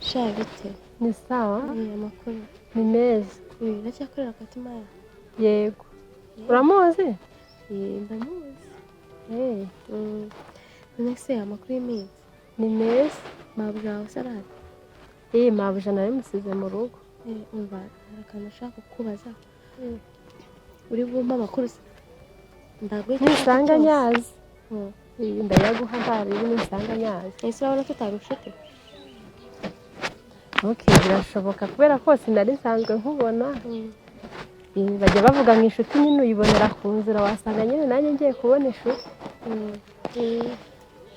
Sha bite? Ni sawa. Ni amakuru? Ni meza. Uracyakorera Katimaya? Yego. Uramuzi? Ndamuzi. None se amakuru y'iminsi? Ni meza. Mabuja wawe se arahari? Mabuja nawe musize mu rugo. Umva, hari akantu nshaka kukubaza. Uri bumpe amakuru se? Ndaguha icyo ushaka Nisanga cyose. nyazi. Ndayaguha ntaribi nisanga nyazi. Ese urabona tutari inshuti? Okay, birashoboka kubera ko sinari nsanzwe nkubona. Bajya bavuga ngo inshuti nyine uyibonera ku nzira, wasanga nyine nanjye ngiye kubona inshuti.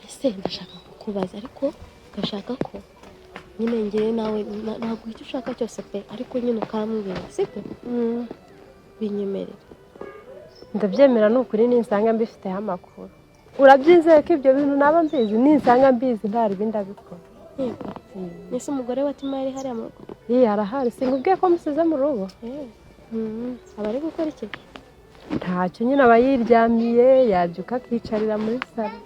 Ese ndashaka kukubaza, ariko ndashaka ko nyine ngewe nawe naguha icyo ushaka cyose pe, ariko nyine ukambwira, sibyo? Binyemerera. Ndabyemera ni ukuri ninsanga mbifiteho amakuru. Urabyizeye ko ibyo bintu naba mbizi? Ninsanga mbizi ntaribi ndabikora. Yego. Ese umugore wa Tima yari hariya mu rugo? Arahari, sinkubwiye ko musize mu rugo. Aba ari gukora iki? Ntacyo nyine, aba yiryamiye, yabyuka akicarira muri salo.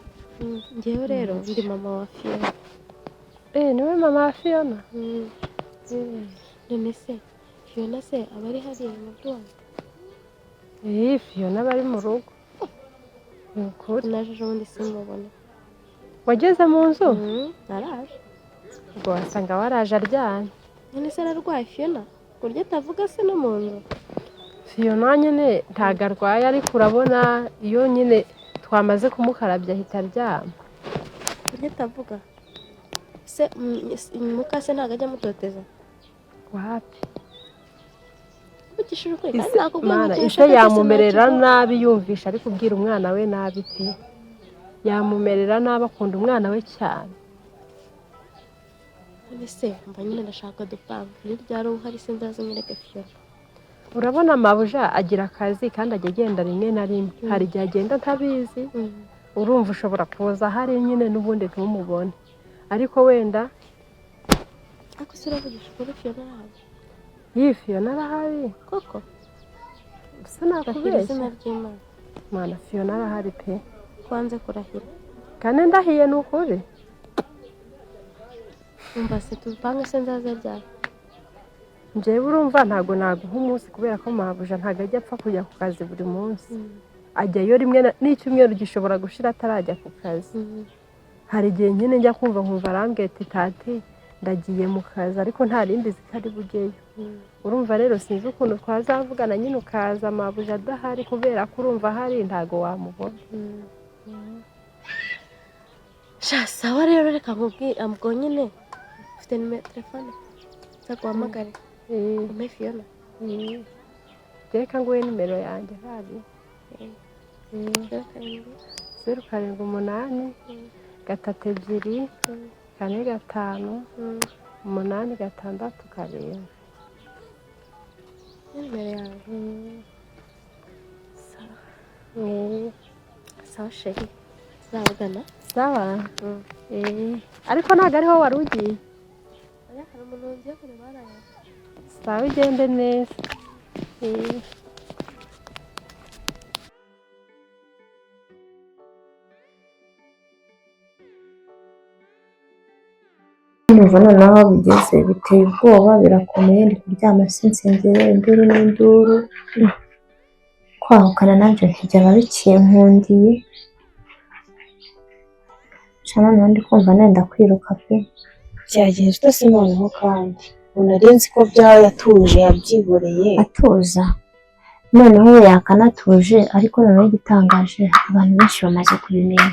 Ngewe rero ndi mama wa Fiona. Niwe mama wa Fiona? None se Fiona se aba ari hariya mu rugo iwanyu? Fiona aba ari mu rugo. Ni ukuri. Naje ejo bundi simubona. Wageze mu nzu? Naraje. Ubwo wasanga waraje aryamye. None se ararwaye Fiona? Ku buryo atavuga se no mu nzu? Fiona nyine ntago arwaye, ariko urabona iyo nyine twamaze kumukarabya ahita aryama. Ku buryo atavuga? Se muka se ntabwo ajya amutoteza? Wapi. Mvugishije ukuri kandi Ise nakubwiye ngo Mana, ikintu ise ushaka cyose yamumerera nakiguha. nabi yumvisha ari kubwira umwana we nabi pe. Yamumerera nabi, akunda umwana we cyane. None se mba nyine ndashaka dupanga. Ni ryari uhari se nzaze nyereke Fiona? Urabona mabuja agira akazi kandi ajya agenda rimwe na rimwe. Hari igihe agenda ntabizi. Urumva ushobora kuza ahari nyine n'ubundi ntumubone. Ariko wenda Ariko se uravugisha ukuri, Fiona arahari? Iyi Fiona arahari. Koko? Gusa Rahira nakubeshya. izina ry'Imana. Mana, Fiona arahari pe. Kwanze kurahira. Kandi ndahiye ni ukuri. Umva se tupange se nzaze ryari? Njyewe urumva ntabwo naguha umunsi kubera ko mabuja ntabwo ajya apfa kujya ku kazi buri munsi. Ajyayo rimwe n'icyumweru gishobora gushira atarajya ku kazi. Hari igihe nyine njya kumva nkumva arambwiye ati tati ndagiye mu kazi, ariko nta rindi zitari bujyeyo. Urumva rero sinzi ukuntu twazavugana nyine ukaza mabuja adahari, kubera ko urumva ahari ntago wamubona. Sha sawa rero, reka nkubwire ubwo nyine ufite nimero ya telefone nzaguhamagare umpe Fiona. Reka nguhe nimero yanjye hari. 07. 078 3 2 4 5 8 6 7. Nimero yawe. Sawa. Sawa chérie. Tuzavugana. Sawa. Ariko ntabwo ariho wari ugiye. Oya, hari umuntu ngiye kureba hariya. Sawa, ugende neza. Numva noneho aho bigeze biteye ubwoba, birakomeye, ndi kuryama sinsinzire, induru n'induru, kwahukana nabyo ntibyaba bikinkundiye, sha noneho ndi kumva nenda kwiruka pe. Byagenze ute se noneho kandi? Ubu nari nzi ko byaba yatuje yabyihoreye. Atuza noneho we yakanatuje, ariko noneho igitangaje abantu benshi bamaze kubimenya.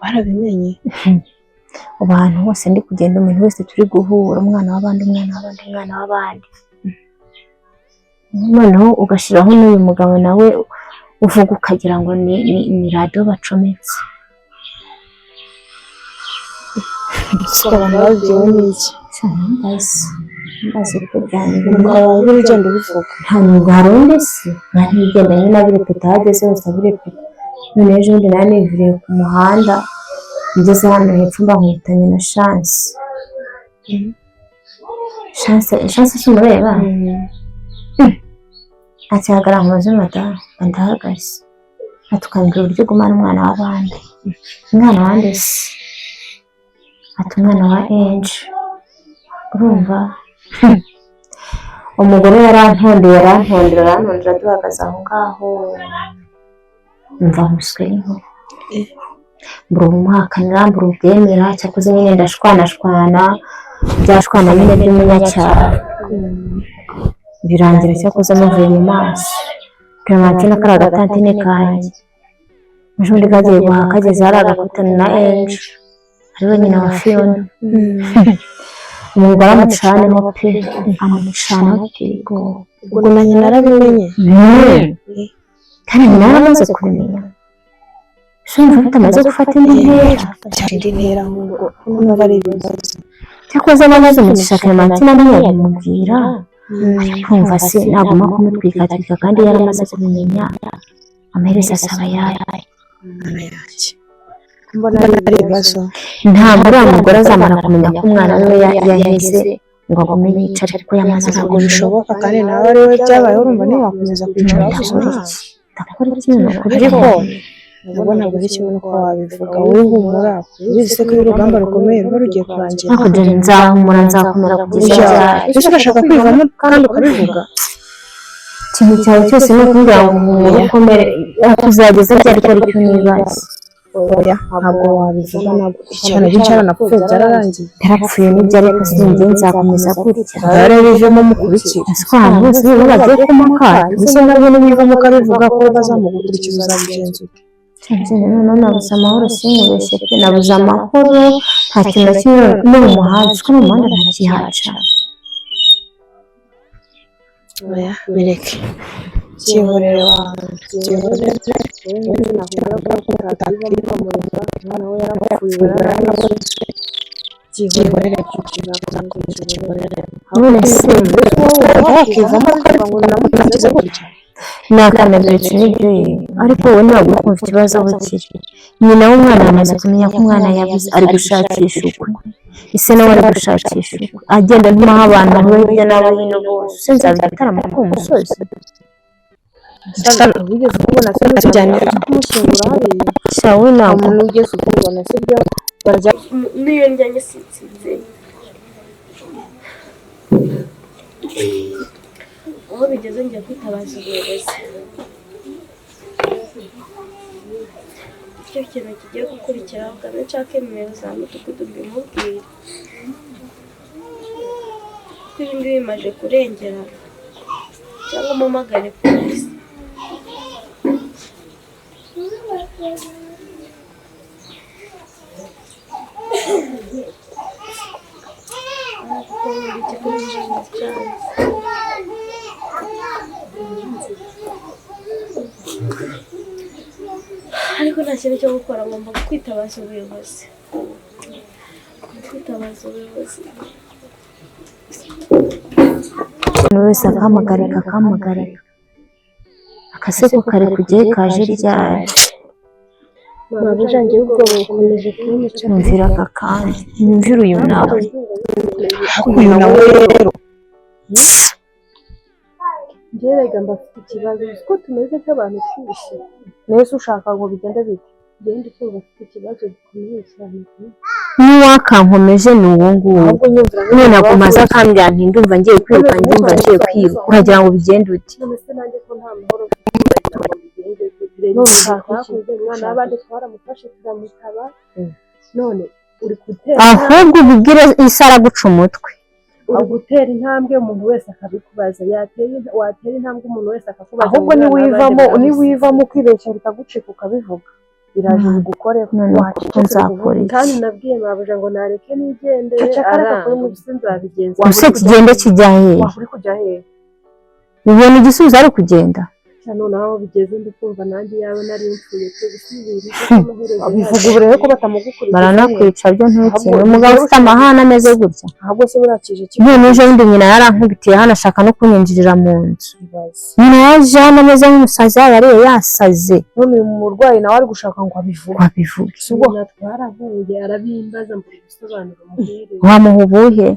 Barabimenye? Ubu ahantu hose ndi kugenda, umuntu wese turi guhura, umwana w'abandi, umwana w'abandi, umwana w'abandi, noneho ugashyiraho n'uyu mugabo nawe uvuga ukagira ngo ni radiyo bacometse. Ese abantu babibwiwe n'iki? Ndazi ndazi uko byanyuma. Umugabo wawe niwe ugenda ubivuga? Nta nubwo hari undi se nta nyine abirepeta, aho ageze hose abirepeta. None ejo bundi nari niviriye ku muhanda ngeze hano hepfo mba nkubitanye na Chance. Chance, Chance si umureba? Ati hagarara nkubaze madamu. Mba ndahagaze. Ati ukambwira uburyo ugumana umwana w'abandi. Umwana wande se? Ati umwana wa Angel. Urumva, umugore yarantondeye, arantondera, arantondera, duhagaze aho ngaho, mva nkuswe n'inkuba, mbura umuhakanira, mbura ubwemera. Cyakoze nyine ndashwanashwana, byashwana nyine by'umunyacyaro, birangira cyakoze amuvuye mu maso. Clementine, kariya gatantine kanjye, ejo bundi kagiye guhaha, kageze hariya agakutana na Angel, ariwe nyina wa Fiona. Umugore amucanemo pe, amucanaho pe. Ubwo na nyina arabimenye? Kandi nyina yaramaze kubimenya. Ese urumva bitamaze gufata indi ntera? Cyari indi ntera ahubwo, numva ari ibibazo. Cyakoze amaze umugisha, Clementine ntiyabimubwira, ariko kumva se naguma kumutwikatwika kandi yaramaze kubimenya, amaherezo asaba ayahe? Mana yanjye, mbona ari ibibazo. Ntabwo uriya mugore azamara kumenya ko umwana we yaheze ngo agume yicare ariko yamaze Ntabwo kubimenya. bishoboka, kandi nawe ari we byabayeho, urumva ntiwakomeza kwicara wabuze Ndakora umwana. iki? Ndakora iki? Ni ukuri. Ariko nabwo ntabwo ari kimwe n'uko wabivuga wowe. Humura, ubizi se ko iyo urugamba rukomeye ruba rugiye kurangira. Ariko dore nzahumura, nzakomera kugeza Burya ryari? ese urashaka kwivamo kandi ukabivuga? Ikintu cyawe cyose ni ukumbwira ngo humura, ukomere, kuzageza ryari? Ko aricyo nibaza. Oya, ntabwo wabivuga, ntabwo icyana cyaranapfuye, byararangiye. Yarapfuye n'ibyo, ariko sinjye nzakomeza gutya. Byarabivemo mukurikira. Ese ko ahantu hose noneho bagiye kumpa akato? Ese nabwo nibivamo ukabivuga ko bazamugukurikiza, uzabigenza ute? Noneho nabuze amahoro, sinkubeshye pe, nabuze amahoro, nta kintu na kimwe no mu muhanda, kuko no mu muhanda ntakihaca. Oya, bireke, byihorere wantu, byihorere. Byihorere, byihorere. None se Wakivamo ukabivuga ngo namugize gutya? Nakanabiritse n'ibyo, ariko wowe ntabwo uri kumva ikibazo aho kiri. Nyina w'umwana yamaze kumenya ko umwana yabuze, ari gushakisha ukwe, ise nawe ari gushakisha ukwe, agenda ntumaho abantu aho hirya n'abo hino bose. Se nzaba igitaramo kuri uwo musozi? Wigeze kubona se tujyanira kumushyingura hariya? Sha, we ntabwo Umuntu ugeze ukubona sibyo barya. N'iyo njyanye sinsinzira. Aho bigeze ngiye kwitabaza ubuyobozi, icyo kintu kigiye gukurikiraho. Kame nshake nimero za mudugudu mbimubwire, kuko ibi ngibi bimaze kurengera, cyangwa mpamagare polisi. Kuko muri iki cyane. Ariko nta kintu cyo gukora, ngomba kwitabaza ubuyobozi, kwitabaza ubuyobozi. Umuntu wese akamagarika, akamagarika akaseko kare kugiye kaje ryari? Mabuja, njyewe ubwoba bukomeje kunyica. Nyumvira aka kandi, nyumvira uyu nawe. Uyu nawe rero. Njyewe rega mba afite ikibazo, uzi ko tumeze nk'abantu twishe. Nese ushaka ngo bigende bite? Njyewe ndi kumva afite ikibazo gikomeye cyane pe. N'uwakankomeje ni uwo nguwo. Ahubwo nyumvira. None akomaze akambwira nti ndumva ngiye kwiruka, ndumva ngiye kwiruka, uragira ngo bigende ute? None se nanjye ko nta mahoro mfite, ndagira ngo mbigenze gute? None ushaka iki? Twakoze umwana w'abandi, twaramufashe turamutaba, none uri gutera Ahubwo ubibwire isi, araguca umutwe. Uri gutera intambwe umuntu wese akabikubaza, watera intambwe umuntu wese akakubaza Ahubwo ngo umwana w'abandi niwivamo baramusize. Niwivamo ukibeshya bikagucika ukabivuga, biraje bigukoreho. None ko Wacecetse. nzakora iki? Kandi nabwiye mabuja ngo nareke nigendere, Ceceka, reka aranga. kuri Ubu se nzabigenza? Ubuse kigende kijya hehe? Waba uri kujya hehe? Ubona igisubizo ari ukugenda. None aho bigeze ndi kumva nanjye yaba nari mfuye pe, gusubira amaherezo. Bivuga ubu rero ko batamugukurikiza. Baranakwica byo, ntukine Ahubwo umugabo ufite amahane ameze gutya. Ahubwo se burakije iki? None ejo bundi nyina yarankubitiye hano, ashaka no kunyinjirira mu nzu. Ibaze. Nyina yaje hano ameze nk'umusazi, yaba ariye yasaze. None uyu murwayi nawe ari gushaka ngo abivuge. Wabivuge. Si ubwo Nyina twarahuye arabimbaza, mbura ubusobanuro muhereza. Wamuha ubuhe?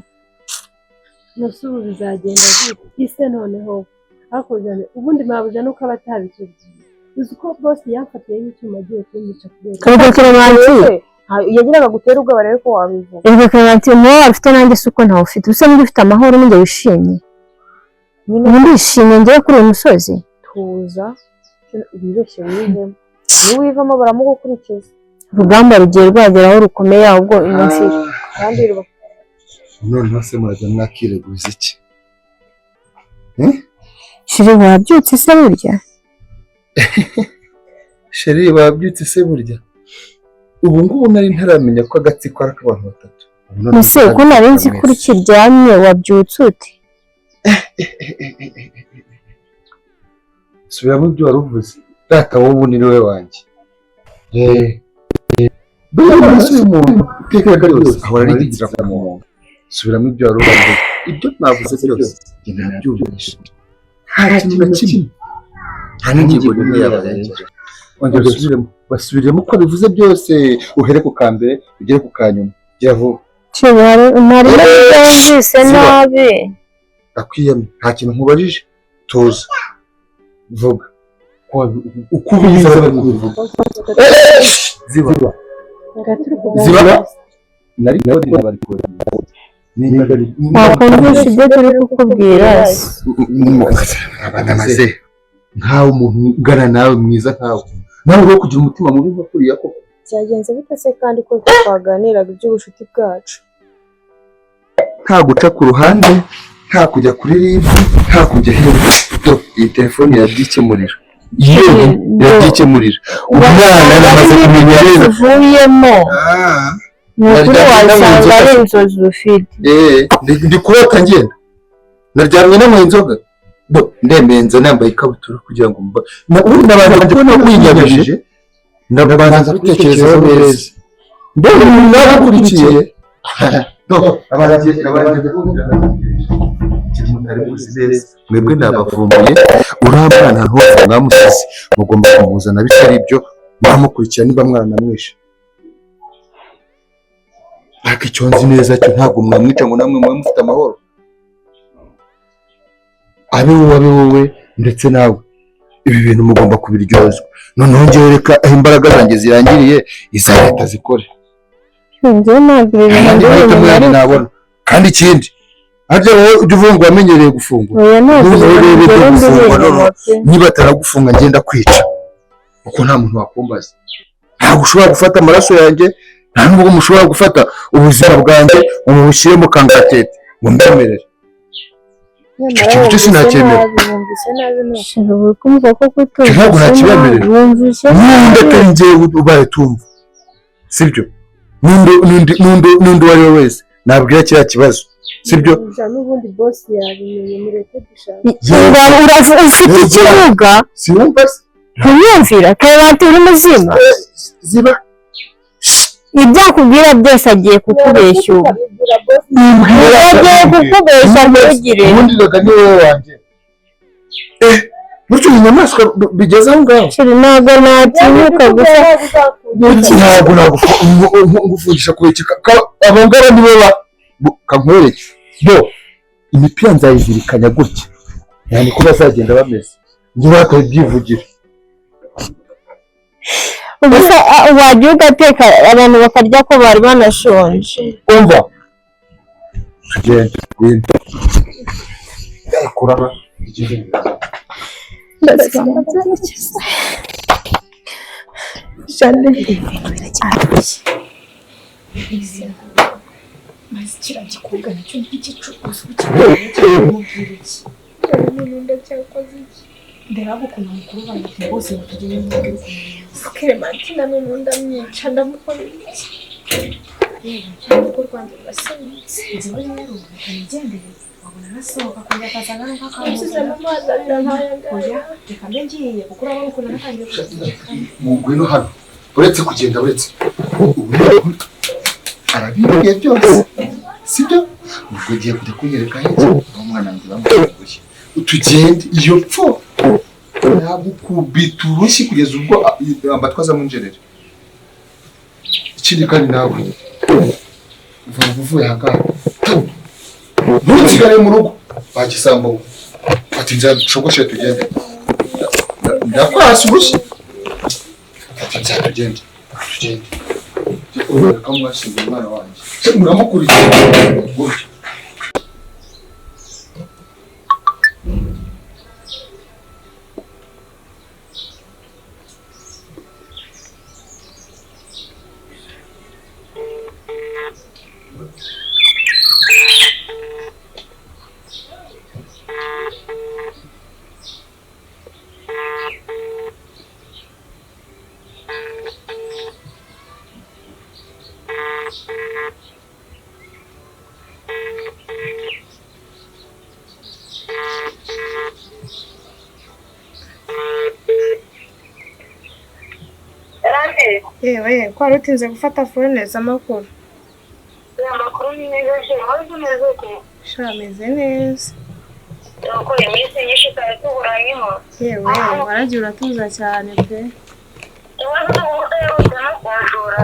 Nose ubu bizagenda gute ise? Noneho hakurya ubundi mabuja nuko aba atabitubwiye, uzi ko bose yamfatiye y'icyuma agiye kunyica kubera Ubwo Clementine. Yagiraga gutera ubwoba rero ko wabivuga. Erega Clementine, umubabaro ufite nanjye si uko ntawufite. Usa n'undi ufite amahoro n'injye wishimye. Nyine. Ubu ndishimye ngewe kuri uyu musozi. Tuza wibeshye wivemo, niwivamo baramugukurikiza. Urugamba rugiye rwagera aho rukomeye, ahubwo nyumvira. Kandi Noneho se murajya mwakireguza iki? Chéri, wabyutse se burya? Chéri, wabyutse se burya? Ubu ngubu nari ntaramenya ko agatsiko ari ak'abantu batatu. Ubu noneho Ese ko nari nzi ko ukiryamye, wabyutse ute? Subiramo ibyo wari uvuze. Data, wowe ubu ni wowe wanjye. Buriya amaraso y'umuntu iteka ryose ahora arigira ku muntu. Subiramo ibyo wari uvuze. Ibyo mwavuze byose njye nabyumvise, nta kintu na kimwe, nta n'ingingo n'imwe yabarengeje. Ongera usubiremo, basubiremo uko bivuze byose, uhere ku ka mbere ugere ku ka nyuma. Gira vuba. Chéri, hari n'ibyo wumvise Ziba. nabi. Ndakwiyamye, nta kintu nkubajije. Tuza, vuga uko ubizi, bari kubivuga. Ziba, ziba. Nari nawe bari Wakumvisha ibyo turi kukubwira se? Abana nkawe, umuntu ungana nawe, mwiza nkawe, nawe uri kugira umutima mubi nka kuriya koko? Byagenze bite se kandi ko twaganiraga iby'ubucuti bwacu? Nta guca ku ruhande, nta kujya kuri RIB, nta kujya hirya. Do, iyi telefone irabyikemurira yewe, irabyikemurira. Umwana yamaze kumenya neza. Tuvuyemo ni ukuri wasanga ari inzozi ufite. Eh, ndi kurota ngenda, naryamye nanyweye inzoga. Do, ndemeye nza nambaye ikabutura kugira ngo mba ubundi nabanza kubona winyabije, ndabanza kubitekerezaho neza. Mbega umuntu narakurikiye! Do, abanje neza, mwebwe nabavumbuye. Uriya mwana ahantu hose mwamusize mugomba kumuzana, bitari ibyo mwamukurikira niba mwaranamwishe. Ariko icyo nzi neza cyo, ntabwo mwamwica ngo namwe mube mufite amahoro. Abe wowe, abe wowe ndetse nawe, ibi bintu mugomba kubiryozwa. Noneho ngewe reka aho imbaraga zanjye zirangiriye, iza leta zikore. Njyewe ntabwo ibi bintu Kandi ndi mahitamo bubimare. yanjye nabona. Kandi ikindi, harya wowe ujya uvuga ngo wamenyereye gufungura? Oya, ntabwo N'ubu ibi rero bintu ibyo ndi gufungwa bubimare noneho pe. niba ataragufunga ngenda kwica, kuko nta muntu wakumbaza. Ntabwo ushobora gufata amaraso yanjye, nta nubwo mushobora gufata ubuzima bwanjye ngo mubushyire mu kangaratete ngo mbemerere. Icyo kintu cyo sinacyemera. Wumvise nabi nuko. Chéri, uri kumva ko Icyo ntabwo kutumvise nabi? nakibemerera. Wumvise N'undi nabi. atari njyewe ubaye tumva sibyo, n'undi uwo ari we wese nabwira kiriya kibazo, sibyo? Mabuja, n'ubundi boss yabimenye, mureke dushaka. Ufite ikibuga. Siwumva se? Ntumwumvira. Clementine, uri muzima? Ziba. Ibyo akubwira byose agiye kukubeshya ubu. Agiye kukubeshya, ntugire. Ubundi reka ni wowe wanjye. Eh, burya iyi nyamaswa bigeze aho ngaho. Chéri, ntabwo natinyuka gusa. Ntabwo nagufungisha kubera iki? Abo ngabo nibo ba kankwereke. Bo imipira nzayizirikanya gutya, yani ko bazagenda bameze njye bakabyivugira. Ubusa wajya ugateka abantu bakarya ko bari banashonje. Umva, tugende, ngwino kuraba. Jane. Ibintu biracyoroshye. Maze kiriya gikobwa nacyo nk'igicukuzo kimubwira iki? Ndacyakoze iki? Ndaraba ukuntu mukuru wanjye bose batagenda mubwira ukuntu bimeze. Clementine none ndamwica, ndamukorera iki? Urugo rwanjye rurasenyutse. Njyewe rero reka nigendere, wabona nasohoka akongera akaza nawe Usizemo nk'akamubwira. amazi abira nk'aya ngaya. Oya, reka mbe ngiye kuko urabona ukuntu natangiye kugira. Ngwino hano, uretse kugenda, uretse ubu arabibwiye byose sibyo? Ubwo ugiye kujya kunyereka hirya aho umwana wanjye bamufunguye, tugende. Iyo pfo nagukubita urushyi kugeza ubwo amatwi azamunjerera. Ikindi kandi, nawe uva uvuye aha ngaha, ntusigare mu rugo bagisambo. Fata inzira ducogoshe tugende. Ndakwasa urushyi. Fata inzira tugende, tugende. Kubereka ko mwashinze umwana wanjye. Muramukurikira gutya. Yewe ko wari utinze gufata fone z'amakuru. Amakuru ni meza cyane, wari umeze ute? Sha ameze neza. Nuko iminsi myinshi twari tuburanyeho. Yewe waragiye uratuza cyane pe. Ikibazo ni uko uherutse no kunshura.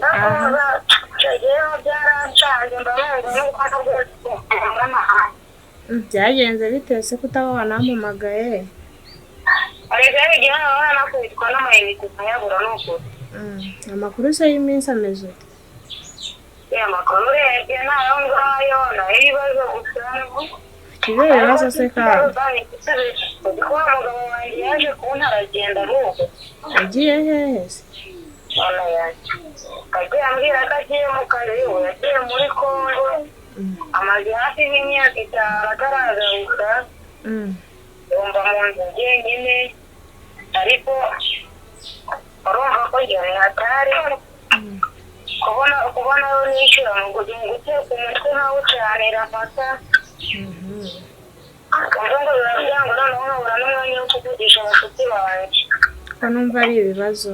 Nakuza yewe byarancanze mba numva n'ubufasha bwose bungana. Byagenze bite se kutaba wanampamagaye? Ariko igihe waba nakubitwa n'amayinite ukayabura ni ukuri. Amakuru se y'iminsi ameze ute? Amakuru urebye ni ayo ngayo nayo ibibazo gusa. Ibihe bibazo se kandi? Kuko wa mugabo wanjye yaje kubona aragenda ahubwo. Yagiye hehe se? Mama yanjye. Agiye ambwira ko agiye mu kazi, ubu yagiye muri Congo. Amaze hafi nk'imyaka 5 ataragaruka. Yumva mu nzu jyenyine, ariko urumva ko njye ntatari kubona aho nishyura mu guteka umutwe nkawucanira amata. Ubwo ngo biba byanga noneho nkabura n'umwanya wo kuvugisha abashuti banjye. Ko numva ari ibibazo.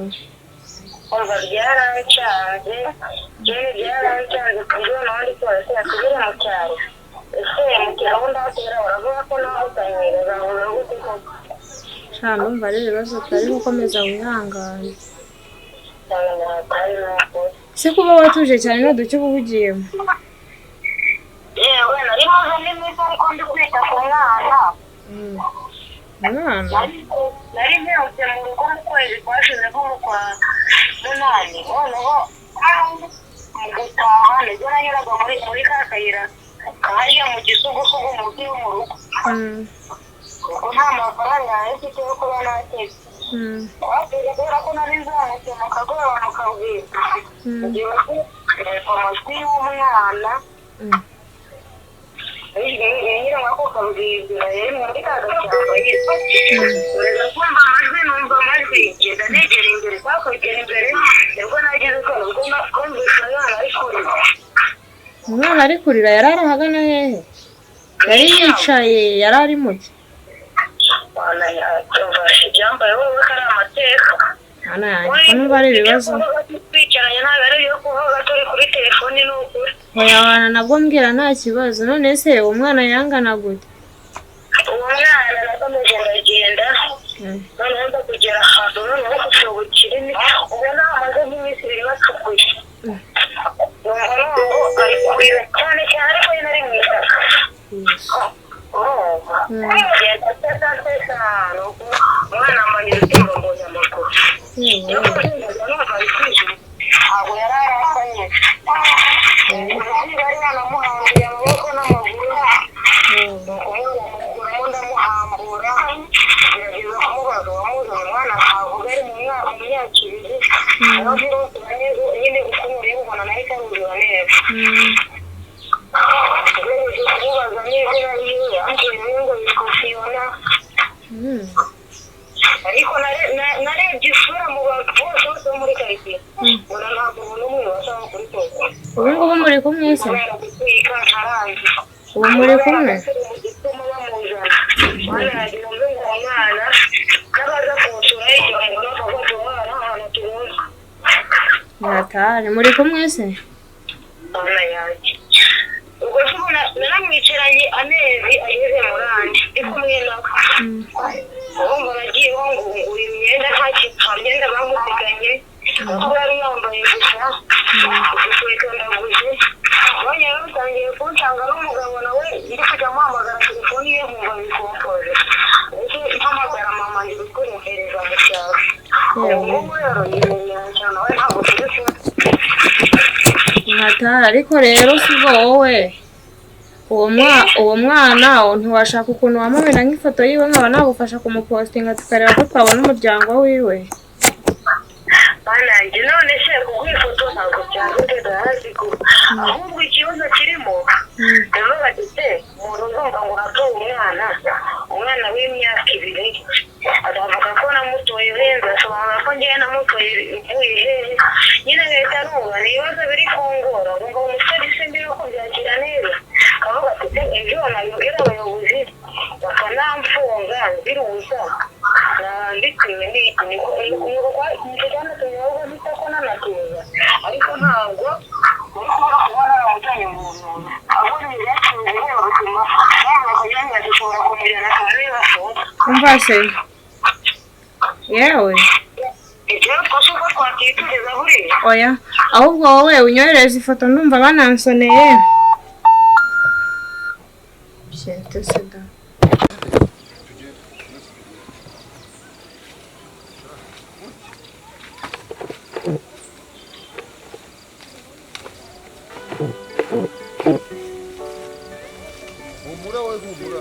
Umva byarancanze, njyewe byarancanze ku buryo noneho ndi kubona nsubire mu cyaro. Ese mu cyaro aho ndahasubira baravuga ko nahutanyira, nzahura gute koko? Sha ndumva ari ibibazo utari gukomeza wihangane. Ese kuba watuje cyane nta duce uba uhugiyemo? Yewe nari maze n'iminsi ariko ndi kwita ku mwana. Umwana? Nari mperutse mu rugo mu kwezi kwashize nko mu kwa 8, noneho mu gutaha nibwo nanyuraga muri ka kayira kahariya mu gisugusugu munsi yo mu rugo. Kuko nta mafaranga nari mfite yo kuba nateze. Kubera ko nari nzamutse mu kagoroba mu kabwibwi. Ngiye kumva amajwi y'umwana. Nyiri ako kabwibwi nari muri ka gashyamba yitwa. Nza kumva amajwi numva amajwi ngenda negera imbere kwakwegera imbere nibwo nagize ubwoba bwo kumvisha umwana ari kurira. Umwana ari kurira yari ari ahagana hehe? Yari yicaye, yari ari muke. Ibyambaye wowe ko ari amateka. Mwana yanjye ko numva ari ibibazo. Twicaranye ntabwo ari ibyo kuvuga turi kuri telefoni ni ukuri. Hoya wana nabwo mbwira nta kibazo. None se uwo mwana yangana gute? Uwo mwana nakomeje ndagenda noneho nza kugera ahantu noneho ku cyobo kinini ubona hamaze nk'iminsi 2 bacukuye. Numva noneho ari kurira cyane cyane ariko nyine ari mu itaka. Urumva ngenda nsesa nsesa nuko umwana amanye urutimba mbonye amaguru. Numva ari kwijima ntabwo yari arasanye. Bari banamuhambuye amaboko n'amaguru. Umukuramo ndamuhambura gerageza kumubaza uwamuzanye umwana ntavuga ari mu myaka 2. Nawe ntiruzura neza nyine uko umureba ubona nawe itaruzura neza. Ugerageje kumubaza n'izina yiwe yambwiye ngo yitwa Fiona. Ariko narebye isura mu bantu bose bose bo muri karitsiye mbona nta muntu n'umwe bashaka kuri toka. Ubu ngubu muri kumwe se? Kubera gutwika ntarazi. Ubu muri kumwe? Mu gituma bamuzana. Mwana yagira ngo umwana n'abaza kuwusura igihe ngo bakavuga umwana ahantu tumuzi. Natari muri kumwe se? Mwana yanjye. Ubwo se ubona naramwicaranye amezi ageze muri ane ndi kumwe nawe. Urumva nagiye ngungura imyenda nta myenda bamusiganye kuko yari yambaye gusa udukweto ndaguze. Mbonye rero utangiye kunsanga n'umugabo nawe ndi kujya amuhamagara telefoni ye nkumva bikompoje. Ndetse mpamagara mama ndi kumuhereza mu cyaro. Ubu ngubu rero yibereye mu cyaro nawe ntabwo turi kumwe. Hatari, ariko rero si ubwo wowe uwo mwana ntiwashaka ukuntu wamubona nk'ifoto yiwe nkaba nagufasha kumupostinga tukareba ko twabona umuryango wiwe. Banange none se kubw'ifoto ntabwo byagutega hasi ko ahubwo ikibazo kirimo ndavuga ati se umuntu uzumva ngo uratoye umwana w'imyaka 2 akavuga ko namutoye benzi asobanura ko ngewe namutoye mvuye hehe nyine leta numva ni ibibazo biri kungora ngo umusore se mbere yo kubyakira neza akavuga ati se ejo nabibwira abayobozi bakanamfunga nziruza nandikwiwe n'iki niko cyanatumye ahubwo mpita ko nanatuza ariko ntabwo uri kubura kuba naramujyanye mu nzu ahubwo ni ibyatumye guhera bituma bavuga kugira ngo dushobora kumujyana akaba ariwe bafunga. Umva se yewe ikibazo twashe ko twakwituriza buriya. Oya, ahubwo wowe unyohereze ifoto ndumva banansoneye. Byete sida. Humura wowe humura.